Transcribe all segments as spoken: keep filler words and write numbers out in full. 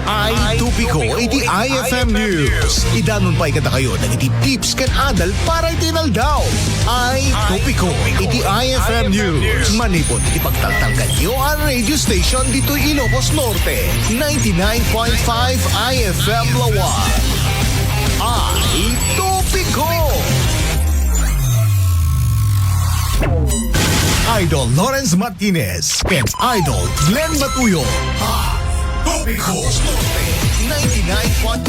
Ay topiko iti I F M News. Idanon pay kadakayo dagiti tips ken adal para iti inaldaw. Ay topiko iti I F M News. Manipud iti pagtaltalkanyo a radio station ditoy Ilocos Norte, ninety-nine point five I F M Laoag. Ay topiko. Idol Lawrence Martinez and Idol Glenn Batuyo. Hot Topic Host Norte, ninety-nine point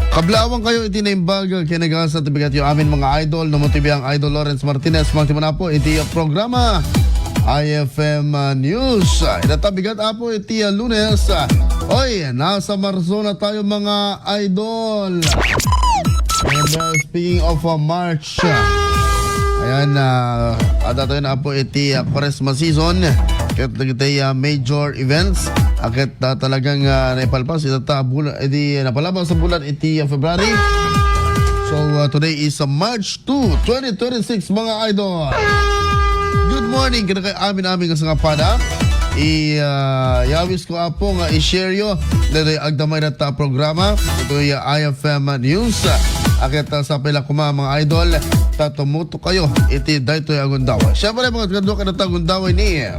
Kablawan kayo iti naimbag, kinagasa ti bigat yo amin mga idol, no mo ti biang Idol Lawrence Martinez, magtimuna po iti programa I F M, ah, News. Ah, ita ta bigat apo iti, ah, Lunes. Ah, oy, nasa Marso na tayo mga idol. And, uh, speaking of, uh, March, uh, ayan, uh, adda tayo na po iti, uh, Quaresma season. Ket dagiti, uh, major events, uh, ket, uh, talagang, uh, naipalpas ita ta bulan, iti napalabas sa bulan iti, uh, February. So, uh, today is, uh, March two, twenty twenty-six, mga idol. Good morning, kada kay amin-amin nga sangapada. I, uh, yawis ko apo nga i-share yo daytoy agdamay dayta a programa, itoy, uh, I F M News. Aket, uh, sapay la koma, mga idol, ta tumutok kayo iti daytoy a gundaway. Siyempre, mga kadua, kada ta gundaway ni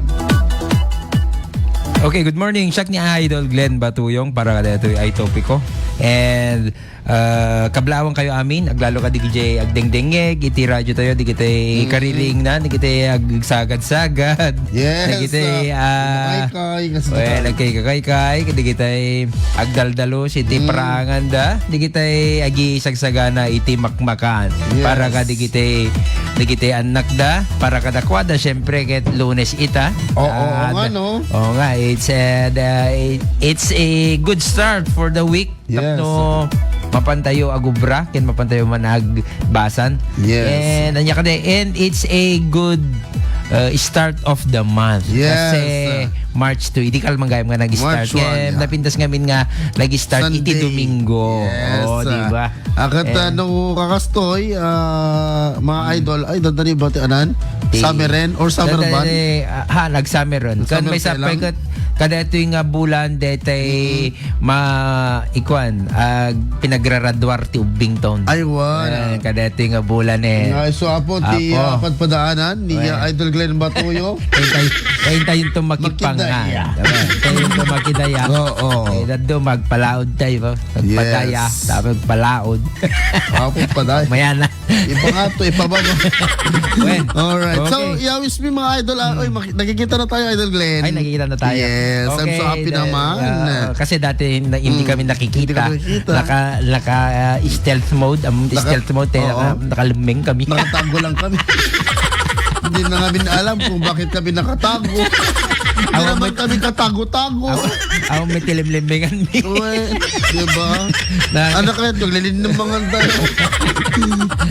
Okay, good morning. Siak ni Idol Glenn Batuyong para kadaytoy a topiko. And, uh, kablawan kayo amin, aglalo ka digiti agdengdengngeg iti radyo tayo, digiti Mm. kariringna, digiti agsagad-sagad, Yes, digiti, uh, ah, kumakaykay, kas well, daan. Agkaykakaykay, digiti agdaldalo, siti Mm. paranganda, digiti agisagsagana iti makmakan. Yes. Para ka digiti, digiti annakda, para kadakuada, siyempre, ket Lunes ita. Oo, oo Ah, nga, da-, no? oo nga, it's, uh, the, it's a good start for the week. Yes. Tapno mapantayo agubra, ken mapantayo man agbasan. Yes. And, anya kadi, and it's a good, uh, start of the month. Yes. Kasi March two, idi kalman gayam nga nag-start. March one, Ngem, yeah. Napintas ngamin nga nag-start iti Sunday. Domingo. Yes, Oo, ah, di ba? Akat, Eh. ah, no kakastoy, ah, mga Mm. idol, ay, dadali ba ti anan? Ti Summer Ren or Summer Dadali, Ban? ah, ha, nag-Summer Ren. Kan Summer may Ren sapay lang? Kat, kada ito'y nga bulan, detay Mm. ma-, ikuan, ah, pinagraraduar ti ubbing taon. Ay, wa. Eh, kada ito'y nga bulan, eh. Nga, so, apo, ti, Apo. ah, padpadaanan ni, Well. ah, Idol Glenn Batuyo. Kaya tayo, kaya tayo itong makipanga. Makidaya. Diba? Kaya itong makidaya. Oo. Eh, dadto, magpalaod tayo, ba? Magpadaya, Yes. tapos palaod. Apo, padaya. Maya na. Ipangato, ipababa. Wen. Alright. So, Okay. yawis mi, mga idol, ah, Hmm. oy, maki-, nakikita na tayo, Idol Glenn. Ay, nakikita na tayo. Yes, I'm Okay, so happy na-, naman. ah, kasi dati na, hindi Hmm. kami nakikita. Hindi kami nakikita. Naka, naka, ah, stealth mode. Ang Naka-, stealth mode, eh, oo. naka-, nakalemmeng kami. Nakatago lang kami. Hindi na namin alam kung bakit kami nakatago. Hindi Awa, naman may kami katago-tago. Awa, awa, may tilimlimmengan mi. Uy, di ba? Na- Ano kaya ito? Lilinnamangan tayo.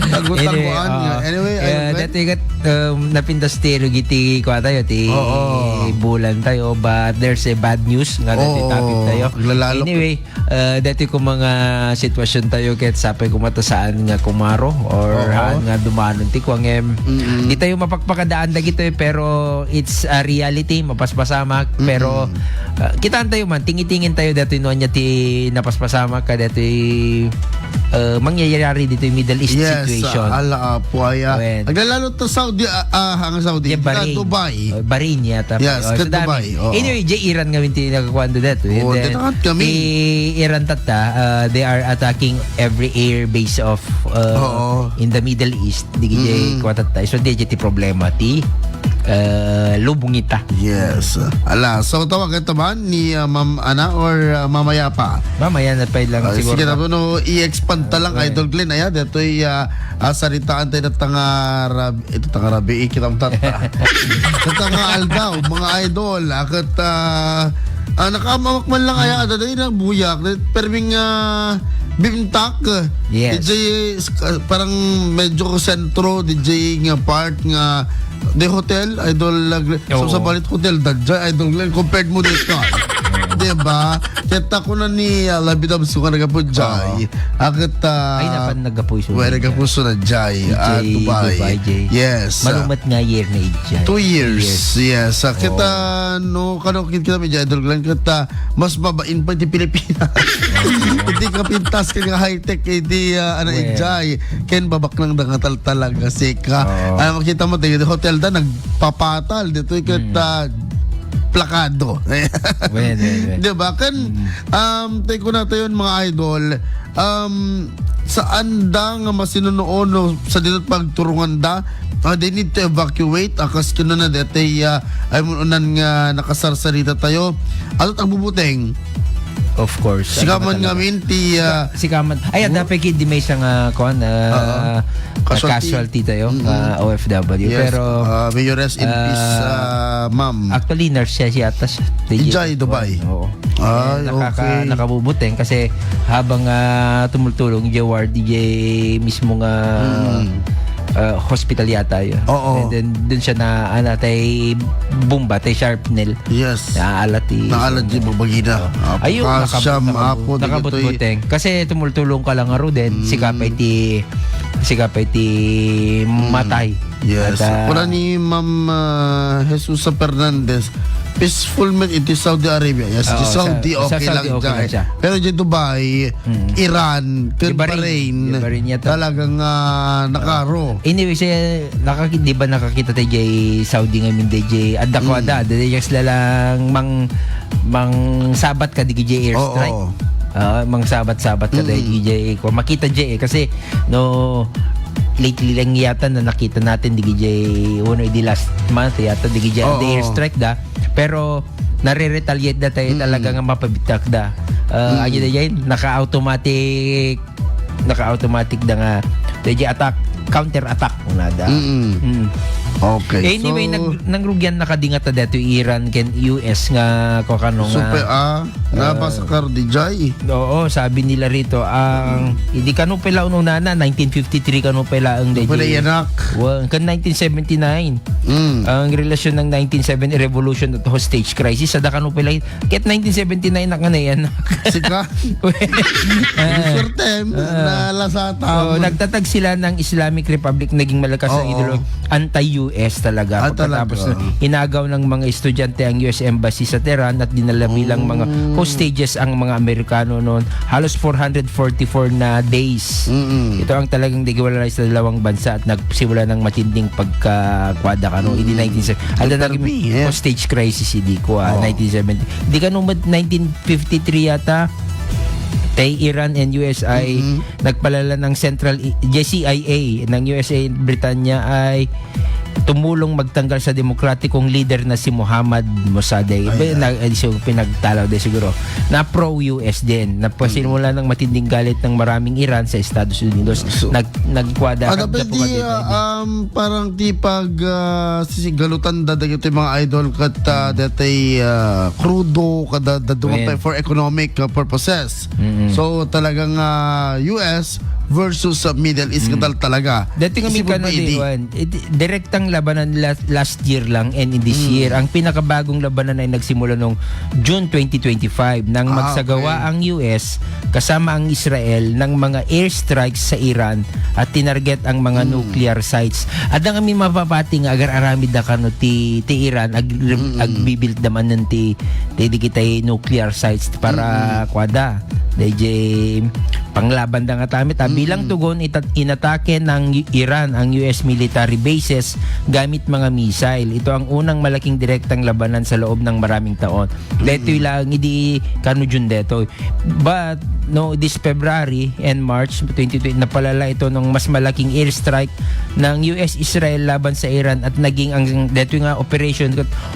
Tago-tagoan Anyway, nga. oo. Anyway, Eh, ayun, dati kat, um, napintas ti rugiti, kuha tayo, ti Oo. bulan tayo, but there's a bad news nga dati Oo. topic tayo. Naglalalo. Anyway, uh, dati ko mga sitwasyon tayo, kahit sapay ko matasaan nga kumaro or Oo. haan nga dumanon ti kuwangem. Mm-mm. Di tayo mapakpakadaan dagito, eh, pero it's a reality, mapaspasamak, Mm-mm. pero, uh, kitaan tayo man, tingitingin tayo dati no anya ti napaspasamak ka dati, uh, mangyayari dito yung Middle East Yes, situation. ah, ala, ah, puaya. Wen. Naglalalo to Saudi, ah, ah, ang Saudi. Yeah, Bahrain. Dubai. Oh, Bahrain yata. Yes, Oh, ka so dami. Dubai, oo. Anyway, J Iran nga winti nakakuan do that. Oo, And then, dito kami. I Iran tata, uh, they are attacking every air base of, uh, Oo. in the Middle East. Di gid Mm. kuan tata. So, di gid ti problema ti, uh, lubong ita. Yes. Ala, so tawag ito man ni, uh, Ma'am Ana or, uh, Mama Yapa? Mamaya na pa lang Ah, siguro. sige na po, no, i-expand ta lang, Okay. Idol Glenn. Ayan, ito'y, ah, ah, saritaan tayo na tanga Ito ta nga rabii, kita mo tata. Ito ta nga aldaw, mga idol. Akat, ah, ah, nakamamak man lang aya, ada, dahil na buyak. Perming, ah, bimtak. Yes. D J, ah, parang medyo sentro, D J nga part nga, the hotel, idol, lag-, Oo. sa, sa Balit Hotel, Dagja, idol, compared mo dito. Di Diba? Ket ta kuna ni, ah, Labi Dabs nga naggapu jay. Oo. Ah, ket, ah, Ay, napan naggapu isu well, na naggapu isu na jay, ah, Dubai. Dubai, jay. Yes, ah. Manumat nga year na ijay. Two years, Two years. yes. Ah, ket, Oo. ah, no, kano, ket kita, medyo idol lang, ket, ah, mas babain pa iti Pilipinas. Oo. Iti kapintas ken nga high-tech iti, ah, ano, Well. ijay. Ken babaknang da nga taltalaga, sika. Oo. Ah, makita mo, tayo, hotel da, nagpapatal, dito, ket, Mm. ah, plakado. Well, well, well. Di ba? Kan, Mm. um, take ko na tayo, mga idol. Um, saan da nga masinunuon no sa dito pagturungan da? Ah, they need to evacuate. Ah, kas kuno na dete, ah, ay mo unan nga nakasarsarita tayo. Ano ang bubuteng? Of course. Sika Ano man talaga? ngamin ti, ah, Sika man. Ay, Bu- dapat kid di may isang, ah, kuwan, ah, Oo. Casualty. casualty tayo, Mm-mm. ah, O F W. Yes. Pero, Ah, may you rest in peace, ah, ah, ma'am. actually, nurse siya, siya, tas, Ijay, Dubai. Oo. Ay, Eh, nakaka-, okay. nakabubuteng kasi habang, ah, tumultulong, ijay ward, ijay mismo nga, Mm. ah, hospital yata yun. Oo. And then, dun siya na, ano, tay bomba, tay sharpnel. Yes. Naalat ti Naalat ti babagina. Oo. Apo, Ayun, kas nakab-, siyam, nakab-, apo, di nakabutbuteng. Kasi tumultulong ka lang nga ro din, Mm. sika pay ti, sika pay ti Mm. matay. Yes. At, ah, Kuna ni Ma'am, ah, Jesusa Fernandez, peaceful man iti Saudi Arabia. Yes, Oo, iti Saudi, sa, sa okay Saudi, lang okay dyan. lang siya. Pero di Dubai, Mm. Iran, ken Di Bahrain. Bahrain, Di Bahrain yata. talagang, ah, nakaro. Anyway, siya, nakaki-, di ba nakakita tayo jay Saudi ngamin, day jay, adda ko Mm. ada, day jay sila lang mang, mang sabat ka, di jay airstrike. Oo. Ah, mang sabat-sabat ka, day Mm. jay, kung makita jay, eh, kasi, no, lately lang yata na nakita natin, di jay, uno, di last month yata, di jay, Oo. day airstrike da, pero nare-retaliate da tayo Mm. talaga nga mapabitak da. Ah, Mm. ayun na yan, naka-automatic naka-automatic da nga, di jay attack, counter attack na da. Mm. Mm. Okay, Anyway, so nag-, nangrugyan na kadi nga ta dito Iran ken U S nga kung ano nga, Super, ah, ah, nabasa ka di jay. Oo, sabi nila rito, ang, Mm. hindi kano pala ununana, nineteen fifty-three kano pala ang Ano pala di jay. yan, nak? Wa-, kan nineteen seventy-nine. Mm. Ang relasyon ng nineteen seventy revolution at hostage crisis, sa da kano pala Ket nineteen seventy-nine na nga na yan. Sika? Well, Swerte, ah, nalasata. So, nagtatag sila ng Islamic Republic, naging malakas ang Oo. idolo, anti-U S talaga. Ah, Pagkatapos talaga. na inagaw ng mga estudyante ang U S Embassy sa Tehran at dinala bilang mga Oh. hostages ang mga Amerikano noon. Halos four hundred forty-four na days. Mm-mm. Ito ang talagang naghiwalay sa dalawang bansa at nagsimula ng matinding pagkakwada kano. Idi Mm. nineteen seventy, ada Duterte, naging yeah. hostage crisis idi ko, ah, Oo. nineteen seventy. Di kano mat-, nineteen fifty-three yata, tay Iran and U S ay Mm-hmm. nagpalala ng Central I-, J C I A ng U S A, Britanya ay tumulong magtanggal sa demokratikong leader na si Muhammad Mosadegh. Ay, Iba, ay. na, eh, so, pinagtalaw din siguro. Na pro-U S din. Napasimula Mm. ng matinding galit ng maraming Iran sa Estados Unidos. So, Nag-, nagkwada, ano, nagdapo pwede, ka dito, ah, um, parang di pag, ah, sisigalutan da dagiti mga idol kat, ah, Mm. datay, ah, krudo, kada, da-, duman Mm. pa for economic, ah, purposes. Mm-mm. So, talagang, ah, U S versus, ah, Middle East Mm. kadal talaga. Dati nga Isipud kano pwede. di, Juan, iti, direktang labanan la-, last year lang and in this Mm. year. Ang pinakabagong labanan ay nagsimula nung June twenty twenty-five nang Ah, magsagawa okay. ang U S kasama ang Israel ng mga airstrikes sa Iran at tinarget ang mga Mm. nuclear sites. Adda kami mapapati nga agar-aramid da kano ti, ti Iran, ag-, Mm. agbibuild da manen ti, ti digitay nuclear sites para Mm. kuada. Dayjay panglaban da nga tamit, ah. Mm. Bilang tugon, ita-, inatake ng Iran ang U S military bases gamit mga missile. Ito ang unang malaking direktang labanan sa loob ng maraming taon. Detoy Mm. lang, idi kano June detoy. But, no, this February and March twenty twenty, napalala ito ng mas malaking airstrike ng U S Israel laban sa Iran at naging ang detoy nga operation,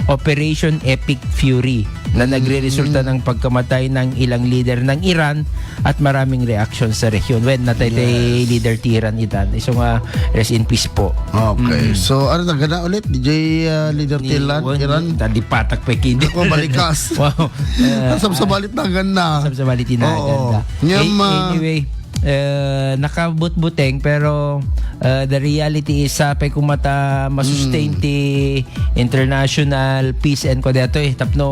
Operation Epic Fury, na Mm. nagre-resulta ng pagkamatay ng ilang leader ng Iran at maraming reaksyon sa rehiyon. When natay tay Yes. leader ti Iran itan. So nga, rest in peace po. Okay. Mm. So, ano na gana ulit, D J, uh, leader Ni Tilan, Juan, Iran? Tadi patak pa kini. Ako, balikas. Wow. Uh, Asam sa balit na ganda. Asam sa balit na Oo. ganda. Ngem, An-, ah, anyway. eh, nakabutbuteng, pero, eh, the reality is, sapay koma ta masustain Mm. ti international peace and kua daytoy, eh, tapno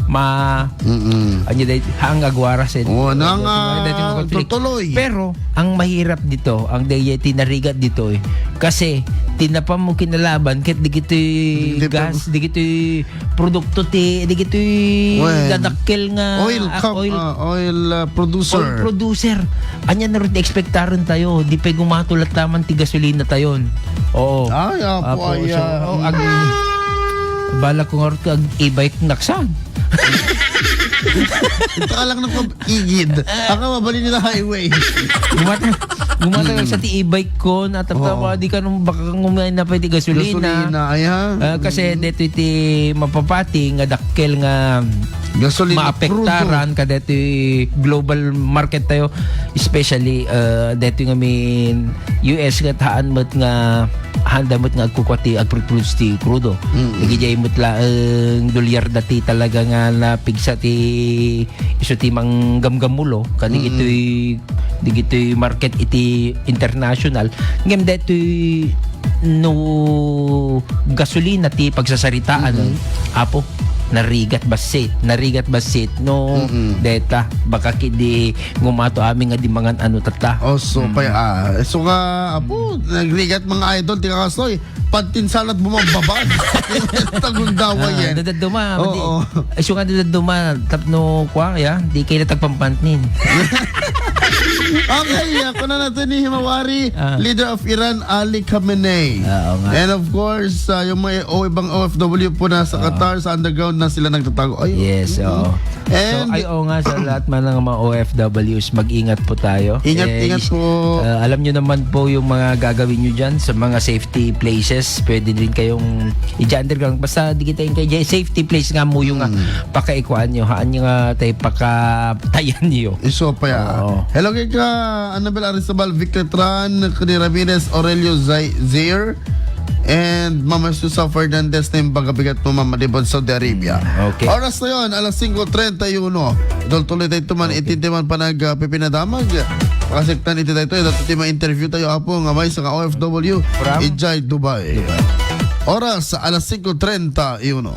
ma-, Mm-mm. anya day, haang agwaras, eh. Oo, nang, Daytoy, ah, daytoy conflict. Tutuloy. Pero, ang mahirap dito, ang day, ti narigat dito, eh, kasi, tinapam mo kinalaban, ket digitoy Hindi pa gas, digitoy produkto ti, digitoy Well, nadakkel nga, oil ah, com-, oil, ah, oil, ah, producer. Oil producer. Anya na rin ekspektaren tayo, di pay gumato latta man ti gasolina tayon. Oo. Ay, apo, Apo, ay, so, ah, oh, ag-, bala ko nga rin, ag-e-bike naksan. Ito ka lang ng igid. Aka mabalin nila highway. Gumata-, gumata Mm. sa ti e-bike ko, natapta Oo. ko, di ka nung baka kung may napay ti gasolina. Gasolina, ayan. Ah, kasi Mm. dito iti mapapati nga dakkel nga Gasolina, maapektaran crudo. Ka dito global market tayo, especially, ah, dito nga min U S nga haan met nga handa met nga agkukua ti agproduce ti crudo. Mm. Dagiti ay met laeng dolyar dati talaga nga napigsa ti isu ti manggamgamulo, kadi Mm. itoy, digitoy market iti international. Ngem daytoy no gasolina ti pagsasaritaan, Mm. apo, narigat bassit, narigat bassit, no, Mm. deta, baka kidi ngumato amin nga di mangan ano tatta. Oh, so, Mm. pay-, ah, so nga, apo, nagrigat mga idol, ti kakastoy, pantin salad bumababad. Tagundawa Ah, yan. Dadadduma, madi-, Oo. Ay, so nga dadadduma, tapno, kwa, ya, di kayo natagpampantin. Okay, ah, kuna na to ni Himawari, Ah. leader of Iran, Ali Khamenei. Ah, oo nga. And of course, ah, yung mga o-, ibang O F W po na sa Ah. Qatar, sa underground na sila nagtatago. Ay, Yes, mm. oo. And So, ay, oo nga, sa lahat man ng mga O F Ws, mag-ingat po tayo. Ingat, Eh, ingat is-, po. ah, alam nyo naman po yung mga gagawin nyo dyan sa mga safety places. Pwede din kayong i-underground. Basta di kita yung kay safety place nga mo yung, ah, Hmm. pakaikuan nyo. Haan nyo nga tayo pakatayan nyo. Iso pa ya. Oo. Hello kay ka, Annabel Aristobal, Victor Tran, Kuni Ramirez, Aurelio Zai-, Zair, and Mama Susa Fernandez na yung bagabigat mo, Mama Dibon, Saudi Arabia. Mm, okay. Oras na yon, alas singko treinta y uno. Idol, tuloy tayo tuman, Okay. itintiman pa nag, ah, pipinadamag. Pakasiktan iti tayo, ito, iti mga interview tayo, apo, nga may sa O F W, From? Ijay, Dubai. Dubai. Oras, alas singko treinta y uno.